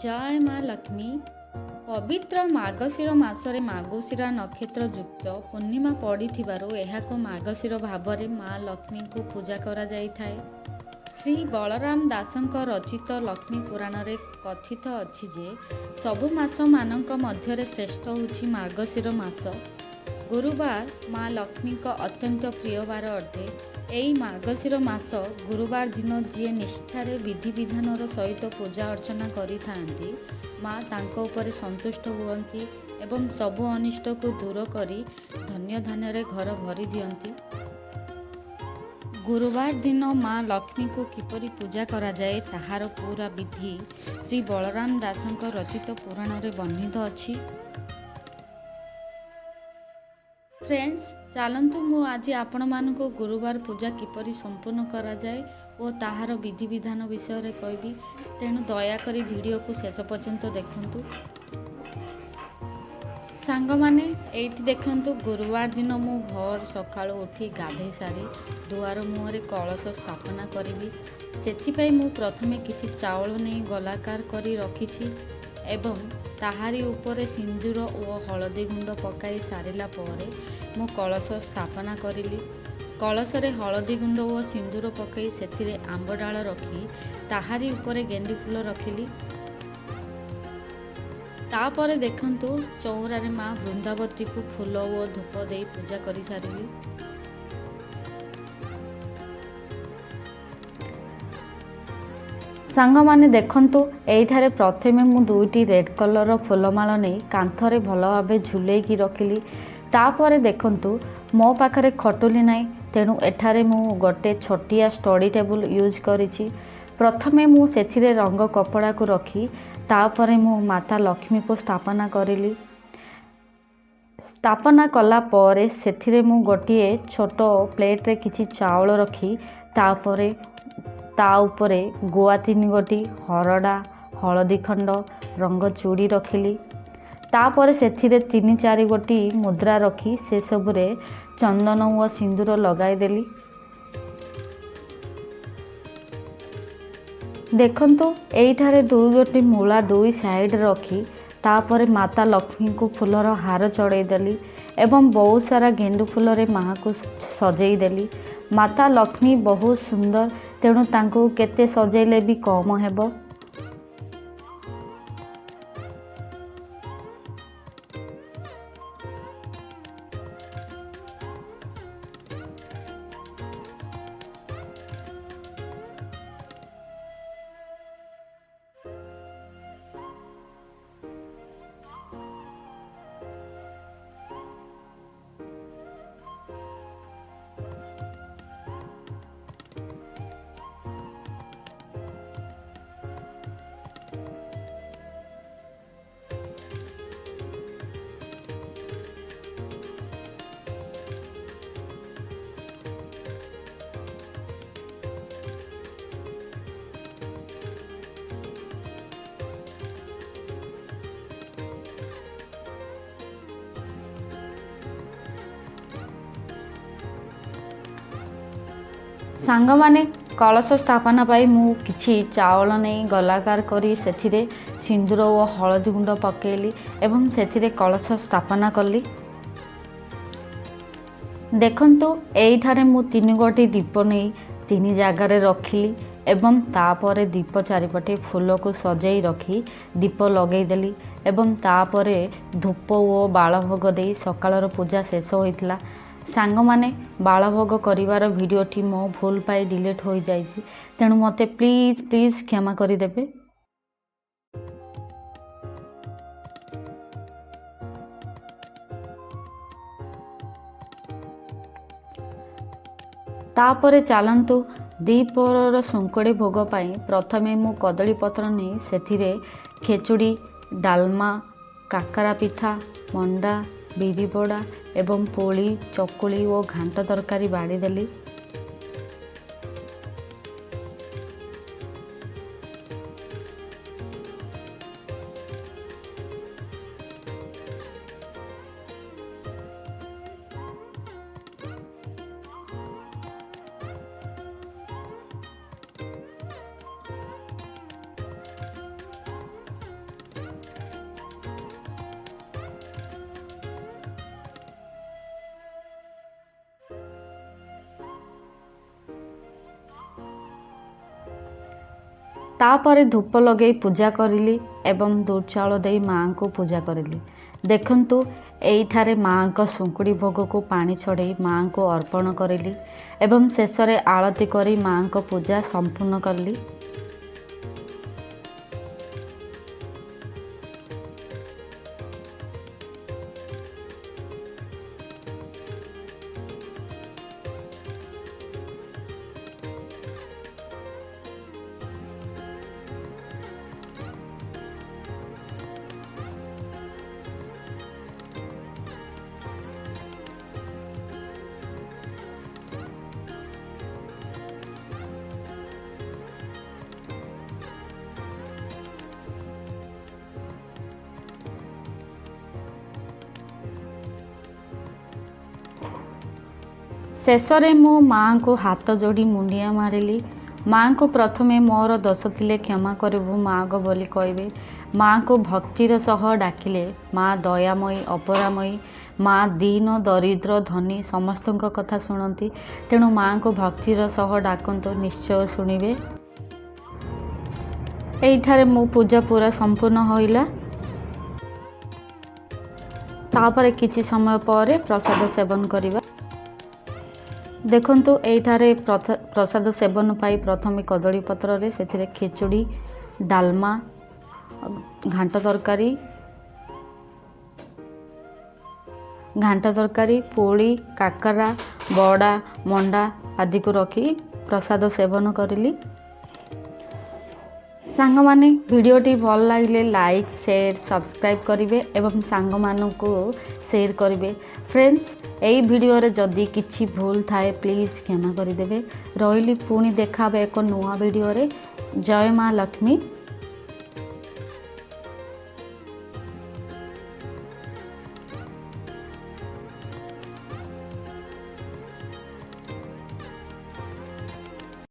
ଜୟ ମା ଲକ୍ଷ୍ମୀ। ପବିତ୍ର ମାର୍ଗଶିର ମାସରେ ମାର୍ଗଶିରା ନକ୍ଷତ୍ର ଯୁକ୍ତ ପୂର୍ଣ୍ଣିମା ପଡ଼ିଥିବାରୁ ଏହାକୁ ମାର୍ଗଶିର ଭାବରେ ମା ଲକ୍ଷ୍ମୀଙ୍କୁ ପୂଜା କରାଯାଇଥାଏ। ଶ୍ରୀ ବଳରାମ ଦାସଙ୍କ ରଚିତ ଲକ୍ଷ୍ମୀ ପୁରାଣରେ କଥିତ ଅଛି ଯେ ସବୁ ମାସମାନଙ୍କ ମଧ୍ୟରେ ଶ୍ରେଷ୍ଠ ହେଉଛି ମାର୍ଗଶିର ମାସ। ଗୁରୁବାର ମା ଲକ୍ଷ୍ମୀଙ୍କ ଅତ୍ୟନ୍ତ ପ୍ରିୟ ବାର ଅଟେ। ଏହି ମାର୍ଗଶିର ମାସ ଗୁରୁବାର ଦିନ ଯିଏ ନିଷ୍ଠାରେ ବିଧିବିଧାନର ସହିତ ପୂଜା ଅର୍ଚ୍ଚନା କରିଥାନ୍ତି, ମା ତାଙ୍କ ଉପରେ ସନ୍ତୁଷ୍ଟ ହୁଅନ୍ତି ଏବଂ ସବୁ ଅନିଷ୍ଟକୁ ଦୂର କରି ଧନ୍ୟ ଧାନ୍ୟରେ ଘର ଭରି ଦିଅନ୍ତି। ଗୁରୁବାର ଦିନ ମା ଲକ୍ଷ୍ମୀଙ୍କୁ କିପରି ପୂଜା କରାଯାଏ, ତାହାର ପୁରା ବିଧି ଶ୍ରୀ ବଳରାମ ଦାସଙ୍କ ରଚିତ ପୁରାଣରେ ବର୍ଣ୍ଣିତ ଅଛି। ଫ୍ରେଣ୍ଡସ୍, ଚାଲନ୍ତୁ ମୁଁ ଆଜି ଆପଣମାନଙ୍କୁ ଗୁରୁବାର ପୂଜା କିପରି ସମ୍ପୂର୍ଣ୍ଣ କରାଯାଏ ଓ ତାହାର ବିଧିବିଧାନ ବିଷୟରେ କହିବି। ତେଣୁ ଦୟାକରି ଭିଡ଼ିଓକୁ ଶେଷ ପର୍ଯ୍ୟନ୍ତ ଦେଖନ୍ତୁ। ସାଙ୍ଗମାନେ, ଏଇଠି ଦେଖନ୍ତୁ, ଗୁରୁବାର ଦିନ ମୁଁ ଭୋର ସକାଳୁ ଉଠି ଗାଧୋଇ ସାରି ଦୁଆର ମୁହଁରେ କଳସ ସ୍ଥାପନା କରିବି। ସେଥିପାଇଁ ମୁଁ ପ୍ରଥମେ କିଛି ଚାଉଳ ନେଇ ଗୋଲାକାର କରି ରଖିଛି ଏବଂ ତାହାରି ଉପରେ ସିନ୍ଦୁର ଓ ହଳଦୀ ଗୁଣ୍ଡ ପକାଇ ସାରିଲା ପରେ ମୁଁ କଳସ ସ୍ଥାପନା କରିଲି। କଳସରେ ହଳଦୀ ଗୁଣ୍ଡ ଓ ସିନ୍ଦୁର ପକାଇ ସେଥିରେ ଆମ୍ବ ଡାଳ ରଖି ତାହାରି ଉପରେ ଗେଣ୍ଡୁ ଫୁଲ ରଖିଲି। ତାପରେ ଦେଖନ୍ତୁ, ଚଉରାରେ ମା ବୃନ୍ଦାବତୀକୁ ଫୁଲ ଓ ଧୂପ ଦେଇ ପୂଜା କରିସାରିଲି। ସାଙ୍ଗମାନେ, ଦେଖନ୍ତୁ, ଏଇଠାରେ ପ୍ରଥମେ ମୁଁ ଦୁଇଟି ରେଡ଼୍ କଲର୍ର ଫୁଲମାଳ ନେଇ କାନ୍ଥରେ ଭଲ ଭାବେ ଝୁଲେଇକି ରଖିଲି। ତାପରେ ଦେଖନ୍ତୁ, ମୋ ପାଖରେ ଖଟୁଲି ନାହିଁ, ତେଣୁ ଏଠାରେ ମୁଁ ଗୋଟେ ଛୋଟିଆ ଷ୍ଟଡ଼ି ଟେବୁଲ୍ ୟୁଜ୍ କରିଛି। ପ୍ରଥମେ ମୁଁ ସେଥିରେ ରଙ୍ଗ କପଡ଼ାକୁ ରଖି ତାପରେ ମୁଁ ମାତା ଲକ୍ଷ୍ମୀକୁ ସ୍ଥାପନା କରିଲି। ସ୍ଥାପନା କଲା ପରେ ସେଥିରେ ମୁଁ ଗୋଟିଏ ଛୋଟ ପ୍ଲେଟ୍ରେ କିଛି ଚାଉଳ ରଖି ତାପରେ ତା ଉପରେ ଗୁଆ ତିନି ଗୋଟି, ହରଡ଼ା, ହଳଦୀ ଖଣ୍ଡ, ରଙ୍ଗ ଚୁଡ଼ି ରଖିଲି। ତାପରେ ସେଥିରେ ତିନି ଚାରି ଗୋଟି ମୁଦ୍ରା ରଖି ସେସବୁରେ ଚନ୍ଦନ ଓ ସିନ୍ଦୁର ଲଗାଇଦେଲି। ଦେଖନ୍ତୁ, ଏଇଠାରେ ଦୁଇ ଗୋଟି ମୂଳା ଦୁଇ ସାଇଡ଼୍ ରଖି ତାପରେ ମାତା ଲକ୍ଷ୍ମୀଙ୍କୁ ଫୁଲର ହାର ଚଢ଼େଇ ଦେଲି ଏବଂ ବହୁତ ସାରା ଗେଣ୍ଡୁ ଫୁଲରେ ମାଆକୁ ସଜେଇ ଦେଲି। ମାତା ଲକ୍ଷ୍ମୀ ବହୁତ ସୁନ୍ଦର, ତେଣୁ ତାଙ୍କୁ କେତେ ସଜେଇଲେ ବି କମ୍ ହେବ। ସାଙ୍ଗମାନେ, କଳସ ସ୍ଥାପନା ପାଇଁ ମୁଁ କିଛି ଚାଉଳ ନେଇ ଗୋଲାକାର କରି ସେଥିରେ ସିନ୍ଦୁର ଓ ହଳଦୀ ଗୁଣ୍ଡ ପକାଇଲି ଏବଂ ସେଥିରେ କଳସ ସ୍ଥାପନା କଲି। ଦେଖନ୍ତୁ, ଏଇଠାରେ ମୁଁ ତିନି ଗୋଟି ଦୀପ ନେଇ ତିନି ଜାଗାରେ ରଖିଲି ଏବଂ ତାପରେ ଦୀପ ଚାରିପଟେ ଫୁଲକୁ ସଜେଇ ରଖି ଦୀପ ଲଗେଇଦେଲି ଏବଂ ତାପରେ ଧୂପ ଓ ବାଳଭୋଗ ଦେଇ ସକାଳର ପୂଜା ଶେଷ ହୋଇଥିଲା। ସାଙ୍ଗମାନେ, ବାଳଭୋଗ କରିବାର ଭିଡ଼ିଓଟି ମୋ ଭୁଲ ପାଇଁ ଡିଲିଟ୍ ହୋଇଯାଇଛି, ତେଣୁ ମୋତେ ପ୍ଲିଜ୍ ପ୍ଲିଜ୍ କ୍ଷମା କରିଦେବେ। ତାପରେ ଚାଲନ୍ତୁ, ଦ୍ୱିପହରର ଶଙ୍କୁଡ଼ି ଭୋଗ ପାଇଁ ପ୍ରଥମେ ମୁଁ କଦଳୀ ପତ୍ର ନେଇ ସେଥିରେ ଖେଚୁଡ଼ି, ଡାଲମା, କାକରା ପିଠା, ମଣ୍ଡା, ବିରି ବଡ଼ା ଏବଂ ପୁଳି, ଚକୁଳି ଓ ଘାଣ୍ଟ ତରକାରୀ ବାଢ଼ିଦେଲି। ତାପରେ ଧୂପ ଲଗେଇ ପୂଜା କରିଲି ଏବଂ ଦୁଧ ଚାଉଳ ଦେଇ ମାଆଙ୍କୁ ପୂଜା କରିଲି। ଦେଖନ୍ତୁ, ଏଇଠାରେ ମାଆଙ୍କ ଶୁଙ୍କୁଡ଼ି ଭୋଗକୁ ପାଣି ଛଡ଼େଇ ମାଆଙ୍କୁ ଅର୍ପଣ କରିଲି ଏବଂ ଶେଷରେ ଆଳତି କରି ମାଆଙ୍କ ପୂଜା ସମ୍ପୂର୍ଣ୍ଣ କଲି। ଶେଷରେ ମୁଁ ମାଆଙ୍କୁ ହାତ ଯୋଡ଼ି ମୁଣ୍ଡିଆ ମାରିଲି। ମାଆଙ୍କୁ ପ୍ରଥମେ ମୋର ଦୋଷ ଥିଲେ କ୍ଷମା କରିବୁ ମାଆଙ୍କ ବୋଲି କହିବେ। ମାଆଙ୍କୁ ଭକ୍ତିର ସହ ଡାକିଲେ ମା ଦୟାମୟୀ, ଅପରାମୟୀ। ମା ଦୀନ, ଦରିଦ୍ର, ଧନୀ ସମସ୍ତଙ୍କ କଥା ଶୁଣନ୍ତି। ତେଣୁ ମାଆଙ୍କୁ ଭକ୍ତିର ସହ ଡାକନ୍ତୁ, ନିଶ୍ଚୟ ଶୁଣିବେ। ଏଇଠାରେ ମୋ ପୂଜା ପୁରା ସମ୍ପୂର୍ଣ୍ଣ ହୋଇଲା। ତାପରେ କିଛି ସମୟ ପରେ ପ୍ରସାଦ ସେବନ କରିବା। ଦେଖନ୍ତୁ, ଏଇଠାରେ ପ୍ରସାଦ ସେବନ ପାଇଁ ପ୍ରଥମେ କଦଳୀ ପତ୍ରରେ ସେଥିରେ ଖେଚୁଡ଼ି, ଡାଲମା, ଘାଣ୍ଟ ତରକାରୀ, ପୁଳି, କାକରା, ବଡ଼ା, ମଣ୍ଡା ଆଦିକୁ ରଖି ପ୍ରସାଦ ସେବନ କରିଲି। ସାଙ୍ଗମାନେ, ଭିଡ଼ିଓଟି ଭଲ ଲାଗିଲେ ଲାଇକ୍, ସେୟାର, ସବସ୍କ୍ରାଇବ୍ କରିବେ ଏବଂ ସାଙ୍ଗମାନଙ୍କୁ ସେୟାର କରିବେ। ଫ୍ରେଣ୍ଡସ୍, ଏଇ ଭିଡ଼ିଓରେ ଯଦି କିଛି ଭୁଲ ଥାଏ, ପ୍ଲିଜ୍ କ୍ଷମା କରିଦେବେ। ରହିଲି, ପୁଣି ଦେଖା ହେବ ଏକ ନୂଆ ଭିଡ଼ିଓରେ। ଜୟ ମା ଲକ୍ଷ୍ମୀ।